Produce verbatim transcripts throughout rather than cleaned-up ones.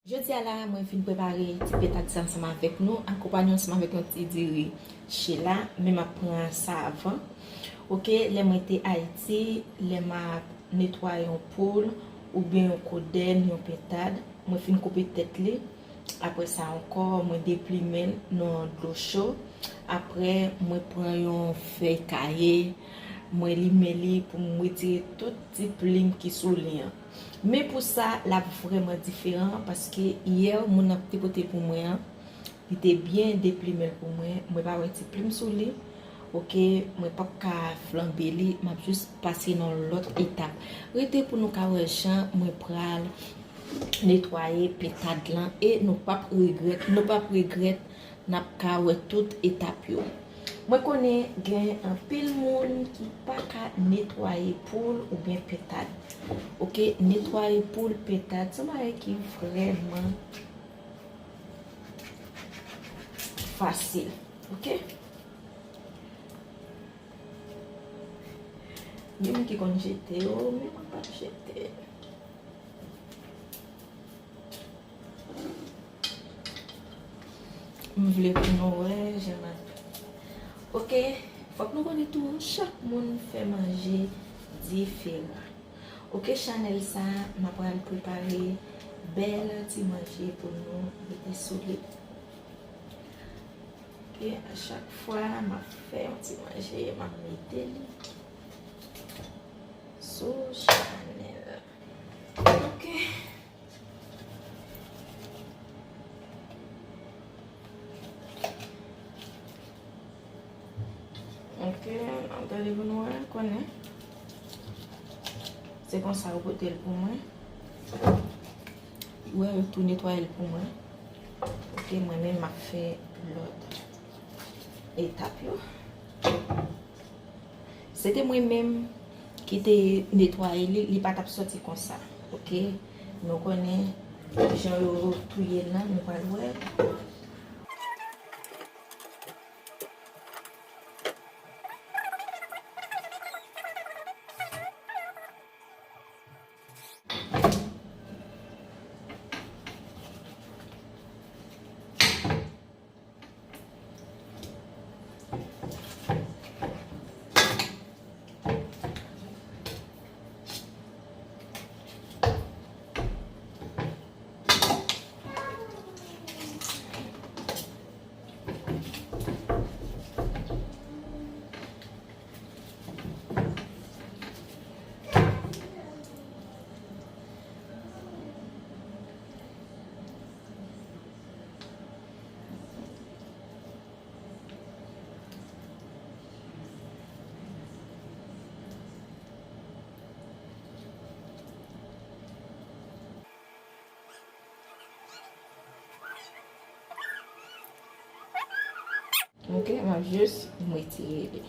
Jodi a la, mwen vin prepare ti petad sa ansanm avèk nou, akonpanye ansanm avèk yon ti diri chela, men m ap pran sa avan. Oke, lè mwen te Ayiti, lè m ap netwaye yon poul oubyen yon kodèn, yon petad, mwen fin koupe tèt li. Apre sa ankò, mwen deplimen l nan dlo cho. Apre, mwen pran yon fèy kaye, mwen limen li pou m retire tout ti plim ki sou li an. Men pou sa, l ap vrèman diferan paske yè moun nan te pote l pou mwen an, li te byen deplimen l pou mwen. Mwen pa wè ti plim sou li. Oke, mwen p ap ka flanbe li, m ap jis pase nan lòt etap. Rete pou nou ka wè jan mwen pral netwaye petad lan e nou p ap regrèt, nou p ap regrèt, n ap ka wè tout etap yo. Mwen konnen gen anpil moun ki pa ka netwaye poul oubyen petad. Oke, netwaye poul, petad, se yon bagay ki vrèman fasil. Oke? Gen moun ki konn jete yo, men mwen p ap jete. M vle pou nou wè jan m ap. Oke, fòk nou konnen tou, chak moun fè manje diferan. Oke, chanèl sa, m ap pral prepare bèl ti manje pou nou mete sou li. Oke, a chak fwa m ap fè yon ti manje, m ap mete li sou chanèl. Oke. Oke, n ap gade pou nou wè, konnen. Se konsa yo pote l pou mwen. Ou wè, yo tou netwaye l pou mwen. Oke, mwen menm m ap fè lòt etap yo. Se te mwen menm ki te netwaye li, li pa t ap sòti konsa. Oke? Nou konnen jan yo touye l lan, nou pral wè. Oke, m ap jis retire li.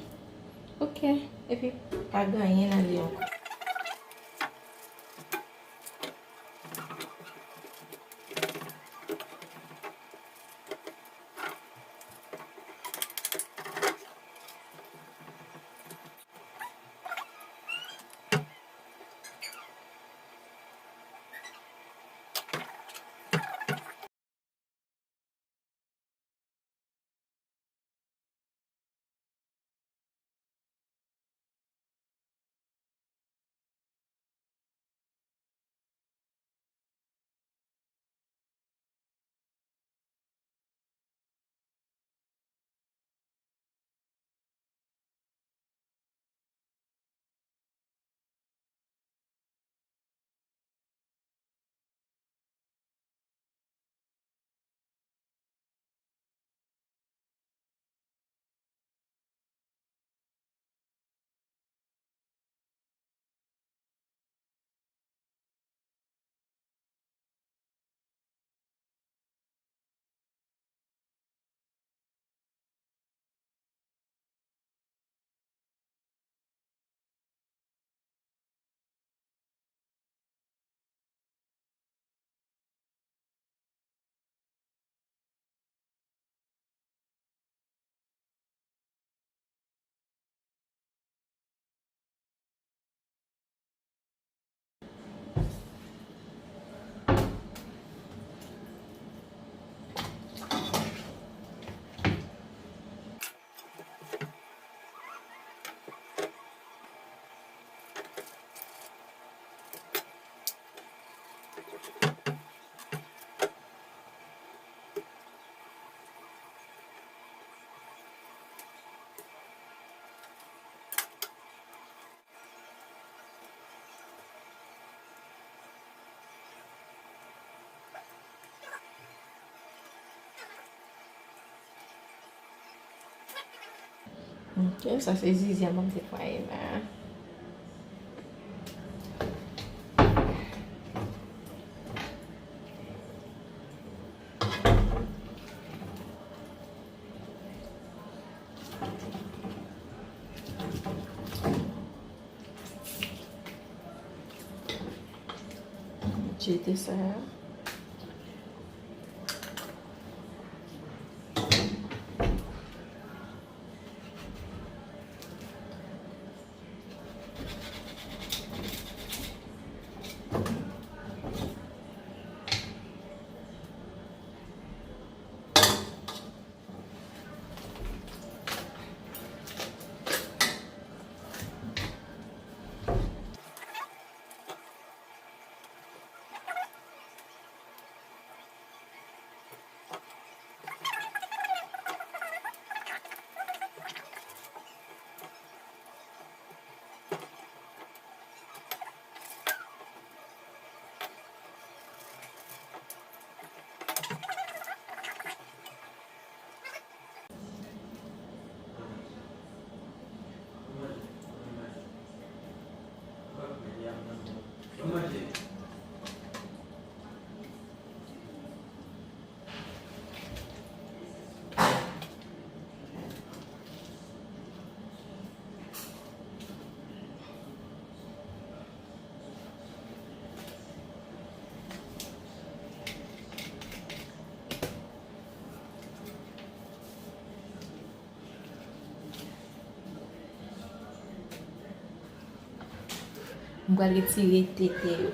Oke, epi pa gen anyen nan li ankò. Ok, sa se zizye a m ap netwaye la. Jete sa. M pral retire tete yo.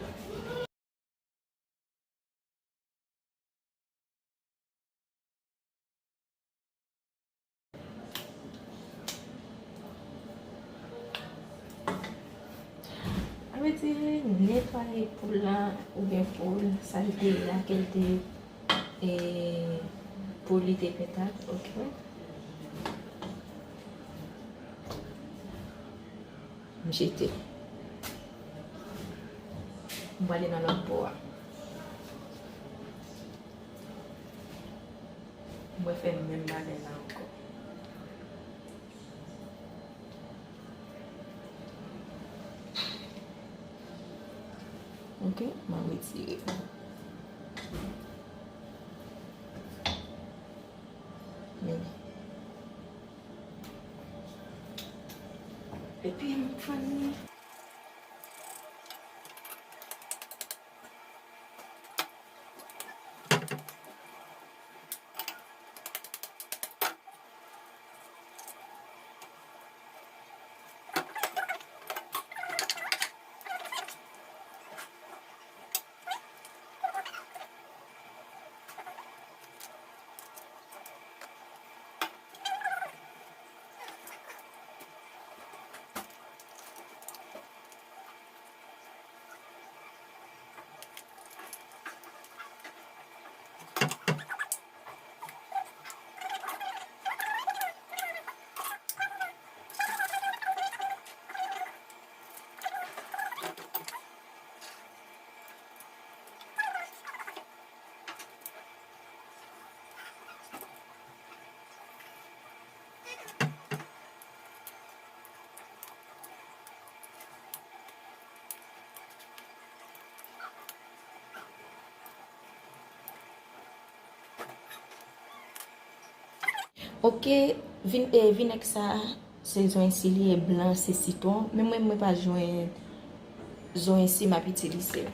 Sa vle di, netwaye poul la, oubyen poul, sa l te ye a, ke l te, e, pou li te pèt la, ok. M jete. M prale nan lòt bò a. Mwen fè menm bagay la ankò. Ok, m a retire. Men. Epi m fann li. Ok, vin-, eh, vinèg sa a, se zwensi li ye, blan se sitwon, men mwen, mwen pa jwenn zwensi, m ap itilize l.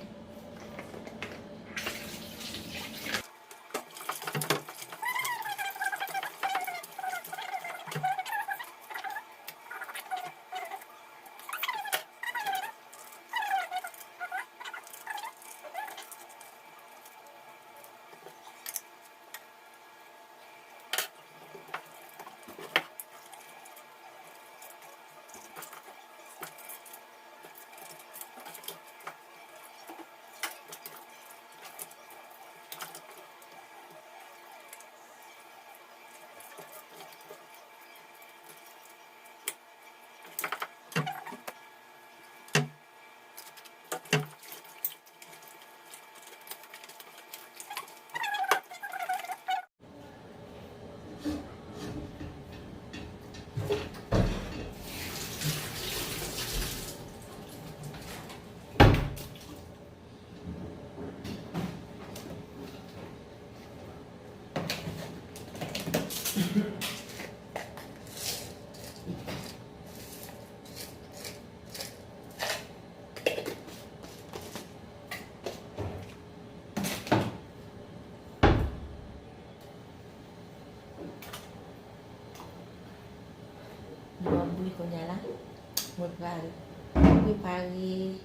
Prepare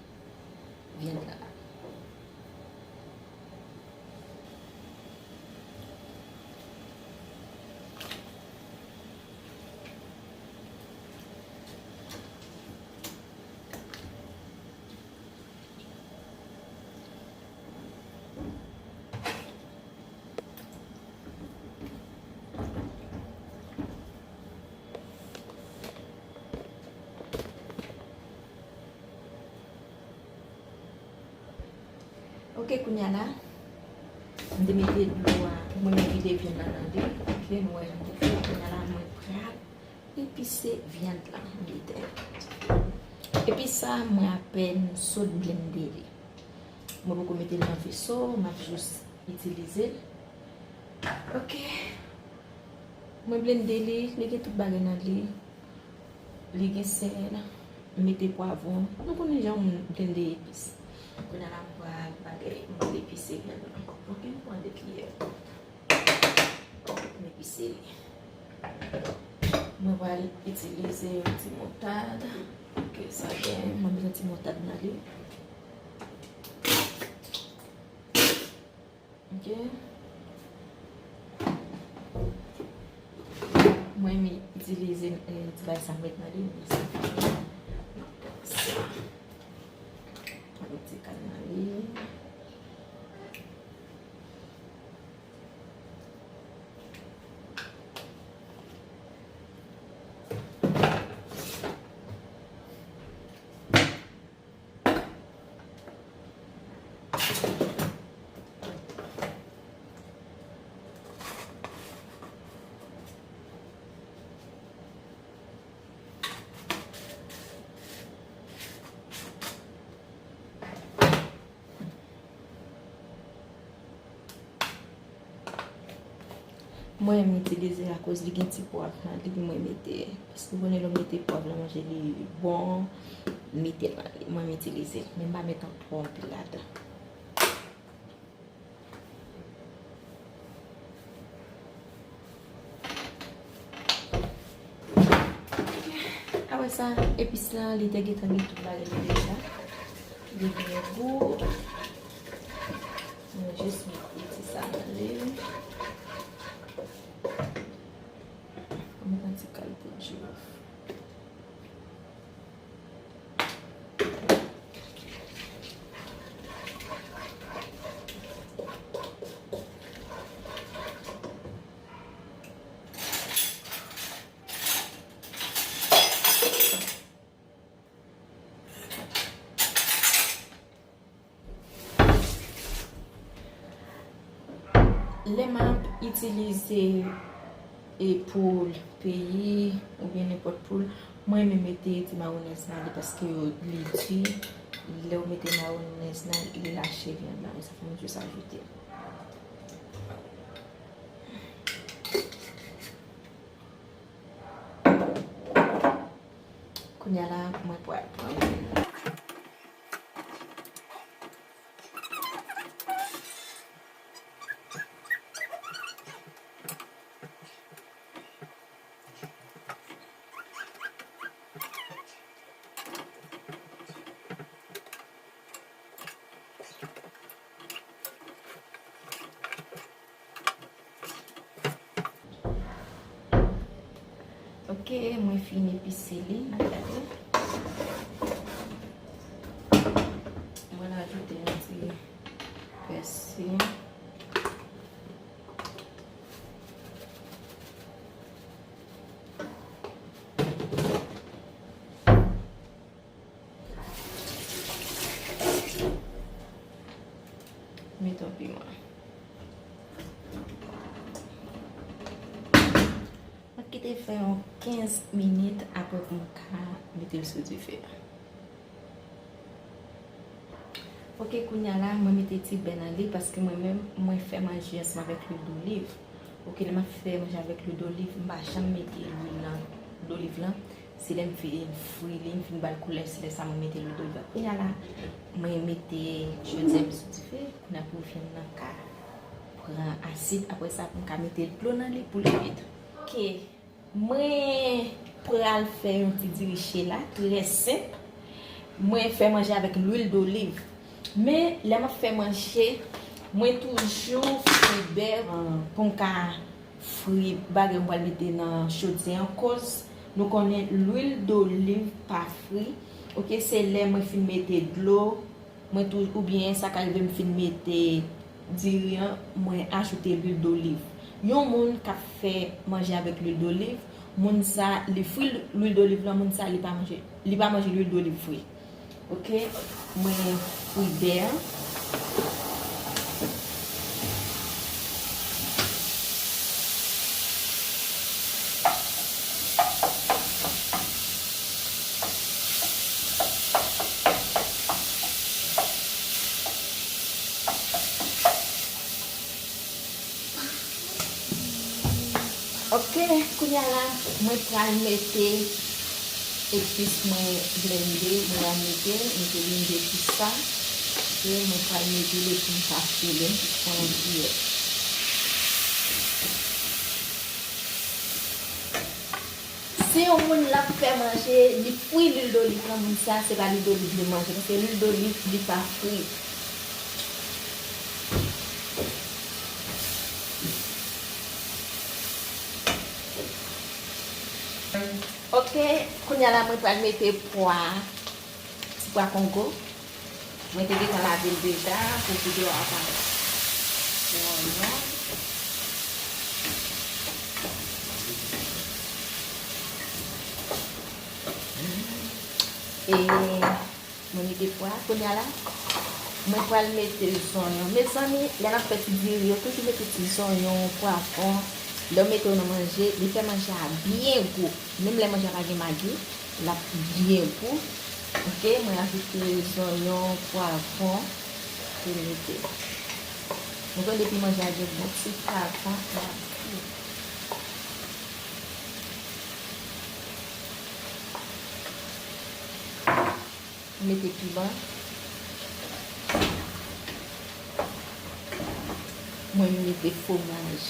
vyann la. Ok, kounye a la, m te mete dlo a, mwen vide vyann nan nan li. Ok, nou wè jan m te fè. Kounye a la, mwen pral epise vyann lan, m mete. Epi sa, mwen apèn sot blende li. Mwen poko mete l nan veso, m ap jis itilize l. Ok. Mwen blende li, li gen tout bagay nan li. Li gen sèl, m mete pwavwon. Nou konnen jan moun blende epis. Kounye a la, m pral bagay, m pral epise vyann lan. Ok, m pran de kiyè. M epise li. Mwen pral itilize yon ti moutad. Ok, sa gen, mwen bezwen ti moutad nan li. Ok. Mwen renmen itilize, eh, ti bagay sa m met nan li, men sa fè m ap sa. Mwen met ti kal nan li. Mwen, m itilize l akoz li gen ti pwav nan li, mwen mete. Paske ou konnen lè w mete pwav nan manje, li bon, mete l nan li. Mwen, m itilize l, men m pa met twò anpil ladan. Apre sa, epis lan, li te gentan gen tout bagay li deja. Li byen gou. Mwen jis mete ti sa nan li. Mwen met yon ti kal poud jiwof. Lè m ap itilize, e, poul peyi oubyen nenpòt poul, mwen renmen mete ti mayonèz nan li paske yo, li di, lè w mete mayonèz nan, li lache vyann lan. E sa fè m jis ajoute. Kounye a la, mwen pral pran. Ok, mwen fin epise li, n ap gade. Mwen ajoute yon ti pèsi. Met yon piman. Mwen kite fè yon kenz minit apre pou m ka mete l sou dife a. Ok, kounye a la, mwen mete ti bè nan li paske mwen menm, mwen fè manje ansanm avèk lwil doliv. Ok, lè m ap fè manje avèk lwil doliv, m pa janm mete lwil nan, doliv lan. Se lè m fin fri li, m fin ba l koulè, se lè sa mwen mete lwil doliv la. Kounye a la, mwen mete jodi a m sou dife, kounye a pou vyann nan ka pran asid. Apre sa, pou m ka mete dlo nan li pou l kwit. Ok, mwen pral fè yon ti diri chela, trè senp. Mwen fè manje avèk lwil doliv. Men, lè m ap fè manje, mwen toujou fri bè, euh, pou m ka fri bagay m pral mete nan chodyè an, koz nou konnen lwil doliv pa fri. Oke, se lè mwen fin mete dlo, mwen tou, oubyen sa ka rive m fin mete diri an, mwen ajoute lwil doliv. Yon moun k ap fè manje avèk lwil doliv, moun sa, li fri lwil doliv lan, moun sa, li pa manje, li pa manje lwil doliv fri. Oke, mwen fri bè an. Oke, kounye a la, mwen pral mete epis mwen blende, mwen pral mete, mete blende tout sa. Oke, mwen pral mete li pou m pa file, m pran yon kiyè. Si yon moun l ap fè manje, li fri lwil doliv lan, moun sa, se pa lwil doliv li manje, paske lwil doliv, li pa fri. Oke, kounye a la, mwen pral mete pwa, ti pwa kongo. Mwen te gentan lave l deja pou videyo a parèt. Yon non. E mwen mete pwa, kounye a la, mwen pral mete zonyon. Mezanmi, lè n ap fè ti diri, yo toujou mete ti zonyon, pwavwon. Lè w mete yo nan manje, li fè manje a byen gou. Menm lè manje a pa gen magi, l ap byen gou. Oke, mwen ajoute zonyon, pwavwon, pou mete. Mwen konn depi manje a gen bon ti pwavwon, l ap gou. Mete piman. Mwen mete fwomaj.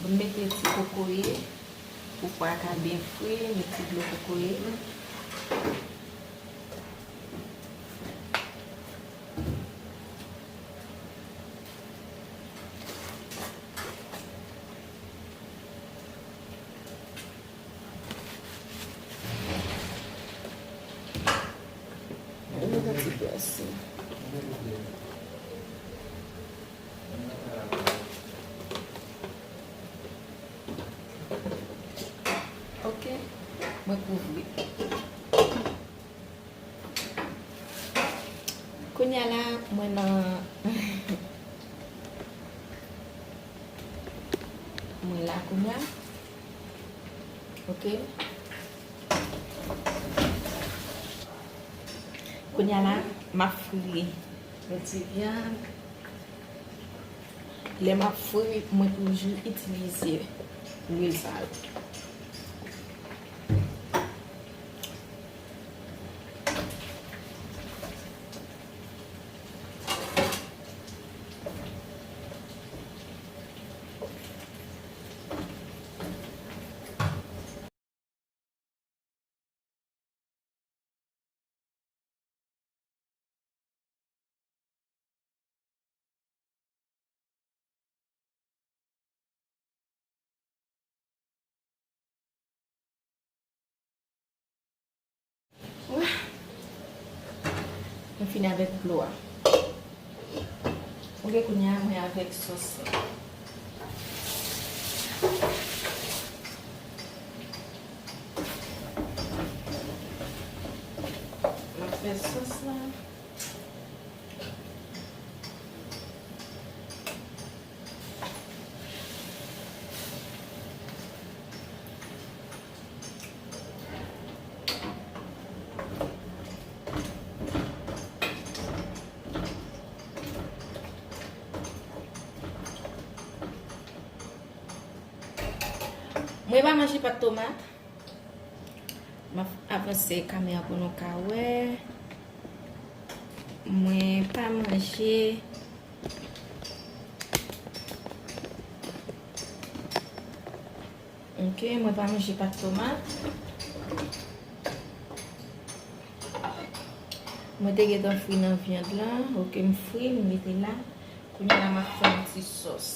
Mwen mete ti kokoye. Pou pwa a ka byen fri, met ti dlo kokoye. Mwen mete ti pèsi. Oke, mwen kouvri. Kounye a la, mwen nan, mwen la kounye a. Oke. Kounye a la, m ap fri yon ti vyann. Lè m ap fri, mwen toujou itilize lwil sa yo. Mwen fini avèk dlo a. Oke, kounye a mwen avèk sòs la. Mwen fè sòs la. Mwen pa manje pat tomat. M ap avanse kamera pou nou ka wè. Mwen pa manje. Ok, mwen pa manje pat tomat. Mwen te gentan fri nan vyann lan. Ok, m fri, m mete la. Kounye a la, m ap fè yon ti sòs.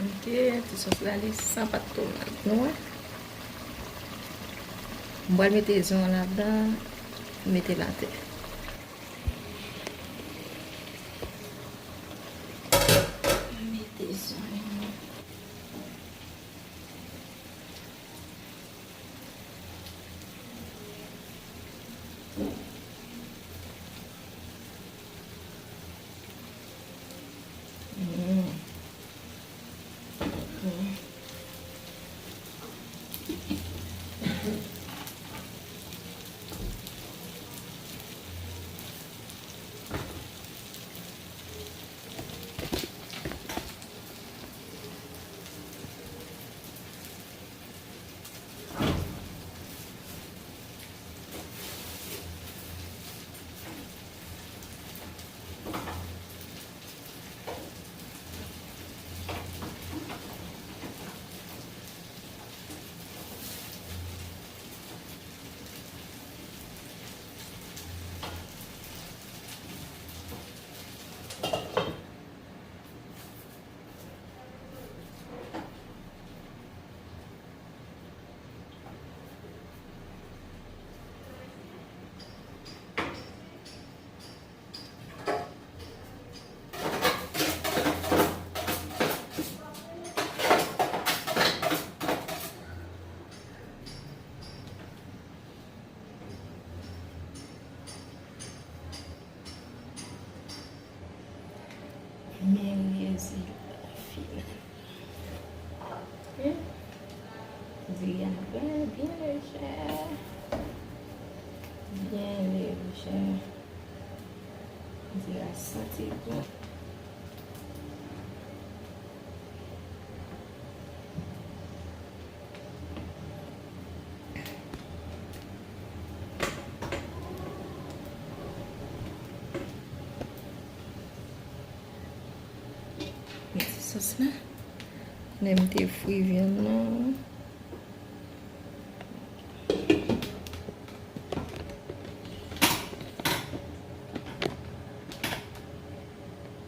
Ok, ti sòs la, li san pat tomat, nou wè. M pral mete zon an ladan, mete l atè. Mete zon an. Men rezi yo pa fin. Hmm. Diri a byen, byen lejè. Byen lejè. Diri a santi bon. Mete sòs la. Kounye a m te fri vyann nan.